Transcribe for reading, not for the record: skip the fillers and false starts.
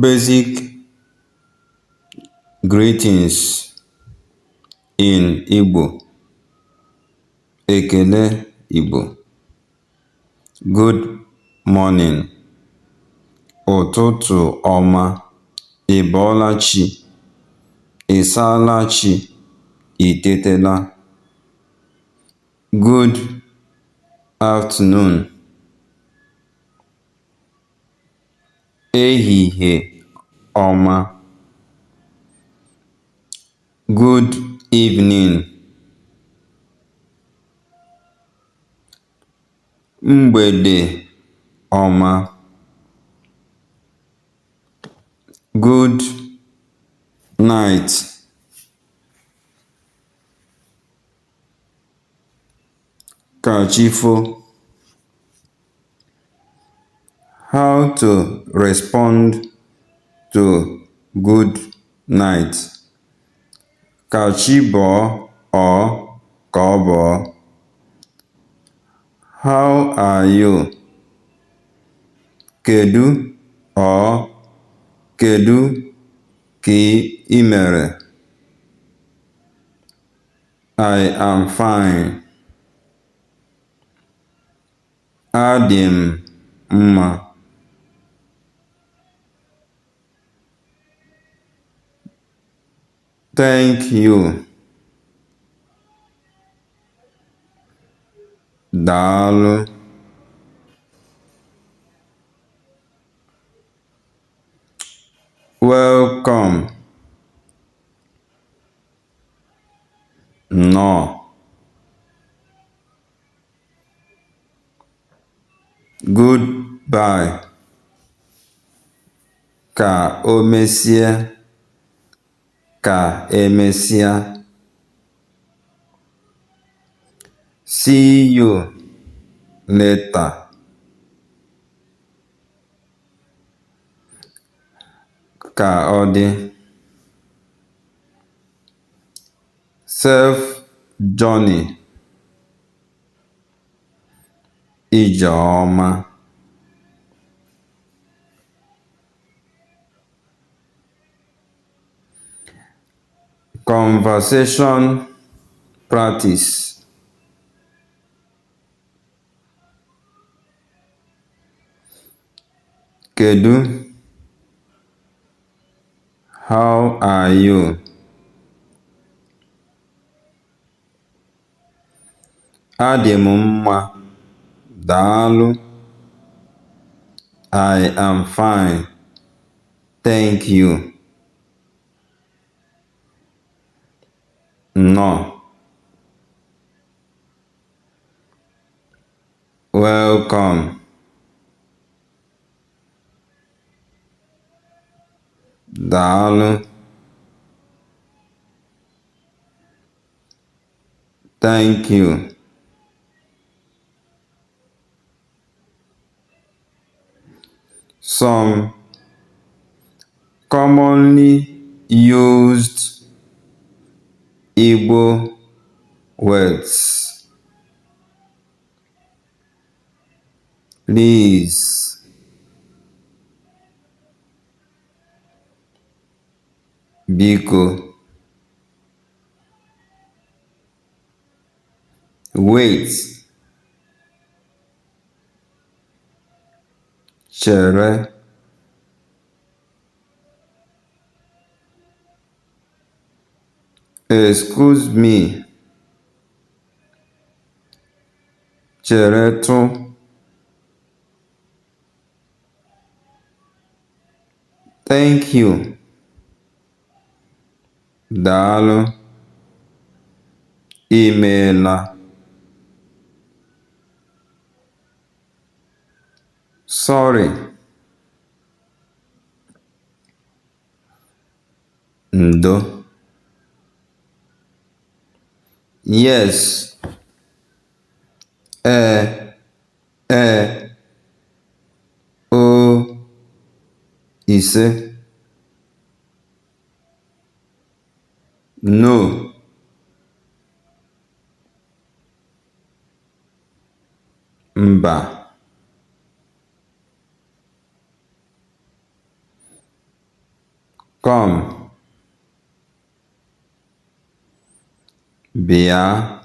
Basic greetings in Igbo. Ekele Igbo. Good morning. Ụtụtụ ọma, ị bọọla chi, ị saala chi, i tetela. Good afternoon. Ehihie ọma. Good evening. Mgbede ọma. Good night. Ka chi fo. How to respond to good night. Ka chi bọọ or ka ọ bọọ. How are you? Kedu or kedu ka ị mere? I am fine. Adị m mma. Thank you. Daalụ. Welcome. Nnọọ. Goodbye. Ka o mesịa. Ka emesịa. See you later. Ka ọ dị. Safe journey. Ije ọma. Conversation practice. Kedu? How are you? Adị m mma, daalụ. I am fine, thank you. Nnọọ. Welcome. Daalụ. Thank you. Some commonly used Igbo words. Please. Biko. Wait. Chere. Excuse me. Cheretụ. Thank you. Daalụ. Imeela. Sorry. Ndo. Yes. Ee. Ee. Oo. Ise. No. Mba. Come. Bịa.